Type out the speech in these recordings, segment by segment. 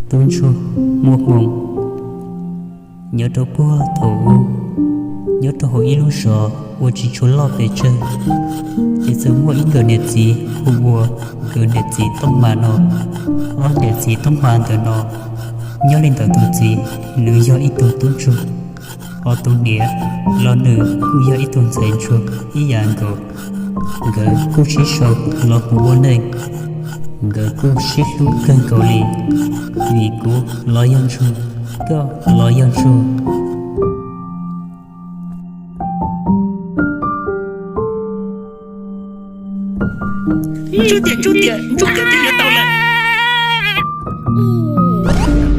Tub ntsuag muaj hmoo. Nyob rau puag thaum ub, nyob rau hauv ib lub zos uas tsis tshua loj pes tsawg, ces txawm muaj ib nkawm niam txiv hu ua nkawd niam txiv Tooj Hma no. Ob niam txiv Tooj Hma ntawm no, nyob li ntawm tus txiv, nws yog ib tug tub ntsuag, ho tus niam los nws kuj yog ib tug ntxhais ntsuag ib yam nkaus. Nkawd kuj sib sau los mus ua neej, nkawd kuj sib hlub kawg nkaus li, vim kuv los yog ntsuag, koj los yog ntsuag. Ntsuag tias, ntsuag tias, ntsuag tias twb yuav tau lawm.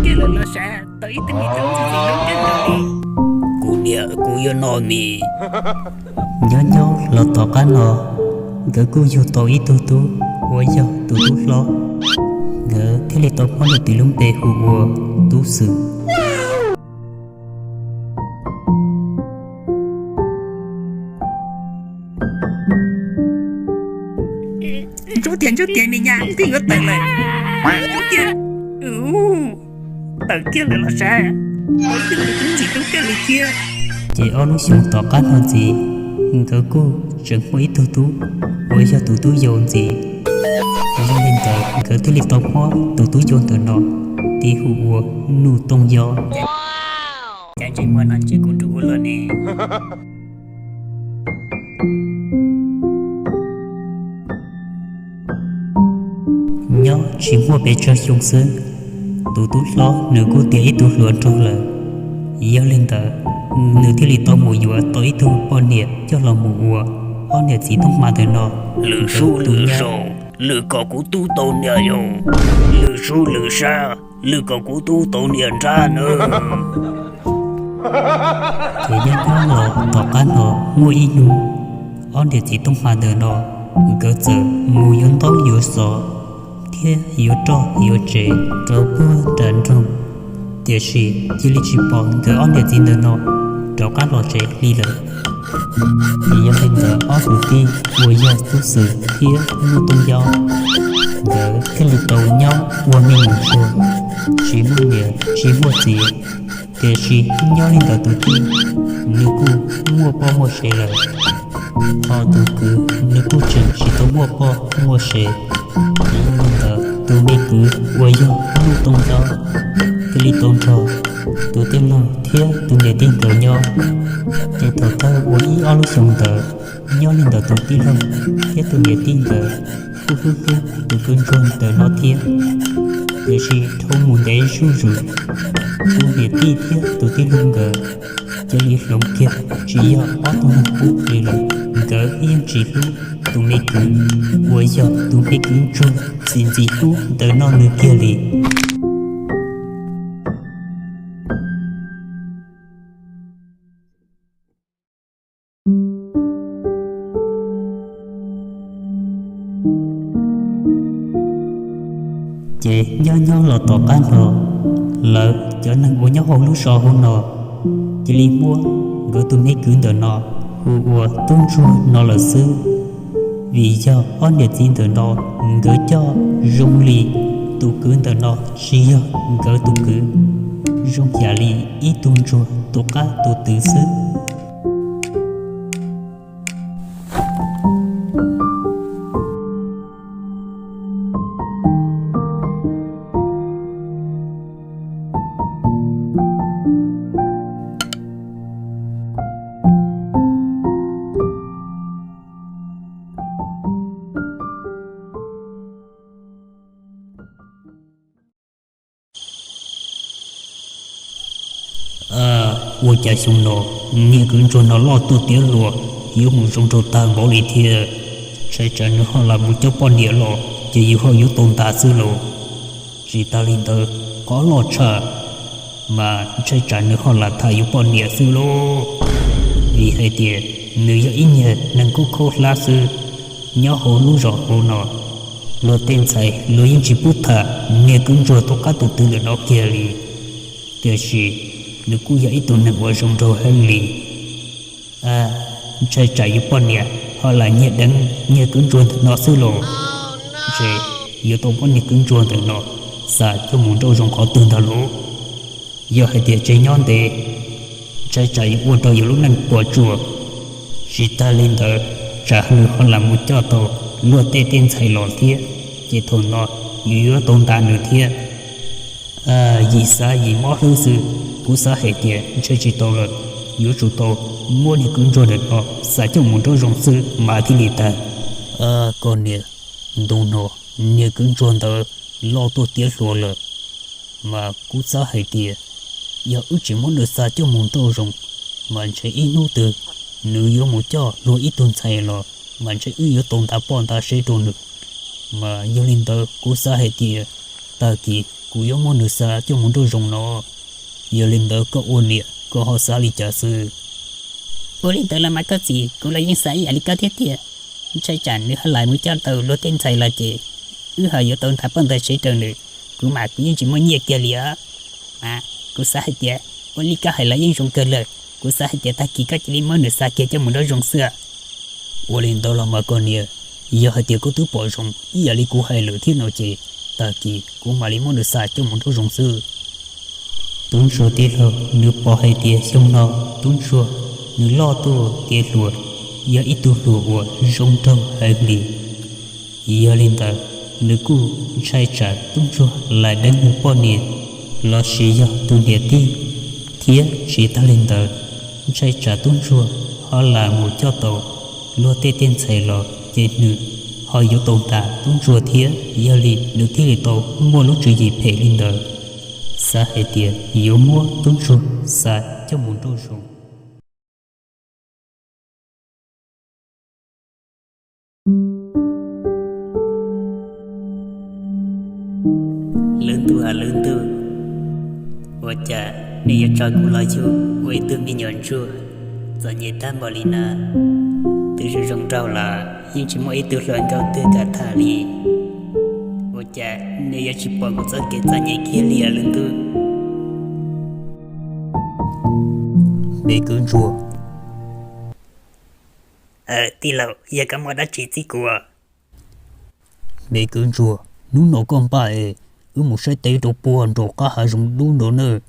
Kiag lawm los sav, tau ib tug me tub ntxim hlub kawg nkaus li. Kuv niam kuv yuav noj mis. Nyob nyob los tom qab no, nkawd kuj yug tau ib tug tub uas yog tus tub hlob. Nkawd thiaj li tau muab nws tus lub npe hu ua Tub Xwm. Ntsuag tias, ntsuag tias, me nyab twb yuav tawm lawm. Ntsuag tias, tawm kiag lawm los sav, tau ib tug me tub ntxim hlub kawg li thiab. Ces ob lub xyoos tom qab no ntxiv, nkawd kuj tseem muaj ib tug tub uas yog tus tub yau ntxiv. Yog li ntawd nkawd thiaj li tau muab tus tub yau ntawm no tis hu ua Nuj Tooj Yob. Cas ntsej muag no ntsej kuv nrug ua luaj ne. Nyob tsis muaj pes tsawg xyoo xwb, tus tub hlob nws kuj tiav ib tug hluas nraug lawm. Yog li ntawd, nws thiaj li tau mus yuav tau ib tug poj niam coj los mus ua ob niam txiv Tooj Hma ntawm no lwm sub lwm sab, lwm kom kuv tub tau niam yau, lwm sub lwm sab, lwm kom kuv tub tau niam nrab nawb. Ces nyob nyob los tom qab no muaj ib hnub, ob niam txiv Tooj Hma ntawm no nkawd txawm mus yuav ntaub yuav xov thiab yuav roj yuav tsev rau puag nram nroog, tiam sis cia li tsis pom nkawd ob niam txiv ntawm no rov qab los tsev li lawm. Ces yog li ntawd ob kwv tij uas yog Tub Xwm thiab Nuj Tooj Yob, nkawd thiaj li tau nyob ua neej mus ntsuag, tsis muaj niam tsis muaj txiv. Tiam sis nyob li ntawd tus tij, nws kuj muaj poj muaj sev lawm, ho tus kwv nws kuj tseem tsis tau muaj poj muaj sev. Ces yog li ntawd tus me kwv uas yog Nuj Tooj Yob thiaj li tau nrog tus tij laug thiab tus niam tij nkawd nyob. Ces thaum thawj ua ib ob lub xyoos ntawd, nyob li ntawd tus tij laug thiab tus niam tij nkawd kuj hlub hlub tus kwv ntsuag ntawm no thiab. Tiam sis dhau mus ntev zuj zus, tus niam tij thiab tus tij laug nkawd cia li hloov kiag tsis yog ob tug neeg qub li lawm. Nkawd yeej tsis hlub tus me kwv uas yog tus me kwv ntsuag txim ntxim hlub ntawm no nws kiag li. Ces nyob nyob los tom qab no, lawv cov neeg uas nyob hauv lub zos hauv no cia li muab nkawd tus me kwv ntawm no hu ua tub ntsuag no lawm xwb, vim yog ob niam txiv ntawm no nkawd coj zoo li tus kwv ntawm no tsis yog nkawd tus kwv, zoo yam li ib tug ntsuag tus qab tus twv xwb. Ua cas xyoo no niag kwv ntsuag no loj tuaj tiav hluas yuav mus zoo nraug tag npaum li thiab? Ntshai tsam nws ho lam mus coj poj niam los ces yus ho yuav tau ntag xwb los. Tsis tas li ntawd, qhov loj tshaj mas ntshai tsam nws ho lam tham yus poj niam xwb lauj. Vim hais tias nws yog ib niag neeg kub khaub hlab xwb, nyob hauv lub zos hauv no luag tej ntxhais luag yeej tsis pub tham niag kwv ntsuag tus qab tus twv ntawm no kiag li. Tiam sis nws kuj yog ib tug neeg uas zoo nraug heev li. Ntshai tsam yus poj niam ho lam nyiag deev niag kwv ntsuag ntawm no xwb los. Ntshe yuav tau muab niag kwv ntsuag ntawm no xa coj mus nrauj zoo qhov twg ntag lauj? Yog hais tias tseem nyob ntev, ntshai tsam yuav ua rau yus lub neej puas tsuaj. Tsis tas li ntawd, tsam nws ho lam mus coj tau luag tej tej ntxhais los thiab, ces thaum no yus yuav tau ntas nws thiab. Yim xav yim mob hlwb xwb, kuv xav hais tias ntshai tsis tau lawm, yuav tsum tau muab niag kwv ntsuag ntawm no xa coj mus nrauj zoo xwb mas thiaj li tag. Koj niam, ntu no niag kwv ntsuag ntawd loj tuaj tiav hluas lawm, mas kuv xav hais tias yog wb tsis muab nws xa coj mus nrauj zoo, mas ntshe ib hnub twg nws yuav mus coj luag ib tug ntxhais los, mas ntshe wb yuav tau nta poj nta sev rau nws. Mas yog li ntawd kuv xav hais tias tag kis kuv yuav muab nws xa coj mus nrauj zoo no. Yog li ntawd koj ua niam koj ho xav li cas xwb? Ua li ntawd los mas koj txiv, kuv los yeej xav ib yam li koj thiab tiag. Ntshai tsam nws ho lam mus coj tau luag tej ntxhais los ces wb ho yuav tau nta poj nta sev rau nws. Kuv mas kuv yeej tsis muaj nyiaj kiag li os. Mas kuv xav hais tias ua li koj hais los yeej zoo kawg lawm, kuv xav hais tias tag kis koj cia li muab nws xa kiag coj mus nrauj zoo xwb. Ua li ntawd los mas koj niam, yog hais tias koj twb pom zoo ib yam li kuv hais lawm thiab no ces tag kis kuv mam li muab nws xa coj mus nrauj zoo xwb. Tub ntsuag tij laug, nws pom hais tias xyoo no tub ntsuag nws loj tuaj tiav hluas, yog ib tug hluas uas zoo nraug heev li. Yog li ntawd, nws kuj ntshai tsam tub ntsuag lam deev nws poj niam lossis yog tus niam tij, thiab tsis tas li ntawd, ntshai tsam tub ntsuag ho lam mus coj tau luag tej tej ntxhais los ces nws ho yuav tau ntas tub ntsuag thiab. Yog li nws thiaj li tau muaj lub tswv yim phem li ntawd, xav hais tias yuav muab tub ntsuag xa coj mus nrauj zoo. Lub ntuj aw lub ntuj, ua cas nej yuav tso kuv los yug ua ib tug me nyuam ntsuag txom nyem tag npaum li na? Twb zoo zoo nraug los yeej tsis muaj ib tug hluas nkauj twg kam tham li. Ua cas nej yuav tsis pom kuv txoj kev txom nyem kiag li lub ntuj? Me kwv ntsuag, tij laug, yog koj muaj dab tsi txib kuv? Me kwv ntsuag, hnub no koj npaj es wb mus saib teb rau puag nram qab hav zoov dub nrad nawb.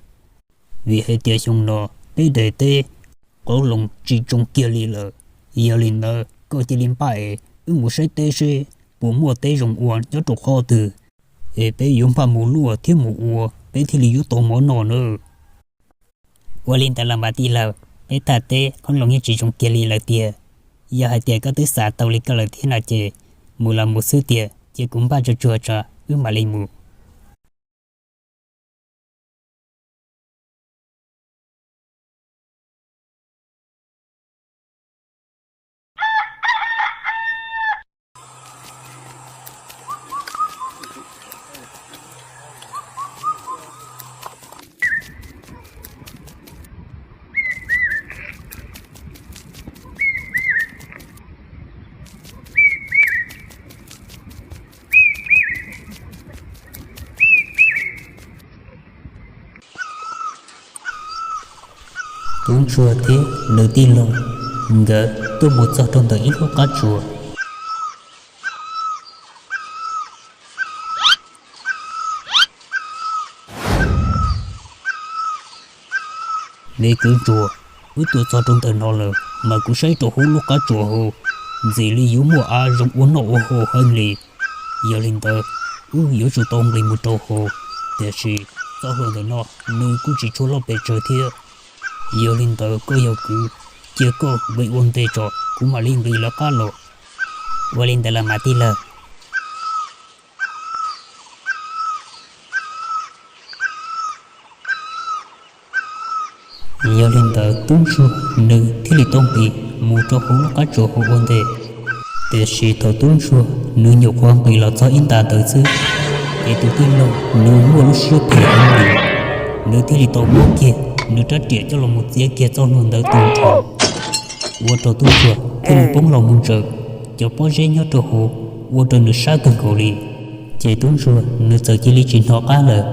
Vim hais tias xyoo no peb daim teb qoob loo tsis tsoo kiag li lawm. Yog li ntawd koj cia li npaj es wb mus saib teb seb puas muaj teb zoo ua nyob rau qhov twg, es peb yuav npaj mus luaj thiab mus ua peb thiaj li yuav tau mov noj nawb. Ua li ntawd los mas tij laug, peb thaj teb qoob loo yeej tsis zoo kiag li lawm tiag. Yog hais tias koj twb xav tau li koj lawm thiab no ces mus los mus xwb tiag, cia kuv npaj tsuag tsuag tso wb mam li mus. Tub ntsuag thiab nws tij laug nkawd tuaj mus txog rau ntawm ib lub qab tsuas. Me kwv ntsuag, wb tuaj txog rau ntawm no lawm mas kuv saib rau hauv lub qab tsuas hauv ntxim li yuav muaj av zoo ua noj ua haus heev li. Yog li ntawd, wb yuav tsum tau nqis mus rau hauv. Tiam sis txoj hlua ntawm no nws kuj tsis tshua loj pes tsawg thiab. Yog li ntawd koj yog kwv, cia koj nqis ua ntej tso, kuv mam li nqis lawv qab los. Ua li ntawd los mas tij laug. Yog li ntawd tub ntsuag nws thiaj li tau nqis mus rau hauv lub qab tsuas hauv ua ntej. Tiam sis thaum tub ntsuag nws nyuam qhuav nqis los txog ib nta ntawd xwb, ces tus tij laug nws muaj lub siab phem heev li, nws thiaj li tau muab kiag nws rab riam coj los mus txiav kiag txoj hlua ntawd tu nrho, ua rau tub ntsuag thiaj li poob los mus ntsaws, cov pob zeb nyob rau hauv ua rau nws sab kawg nkaus li. Ces tub ntsuag nws txawm cia li tsis hnov qab lawm,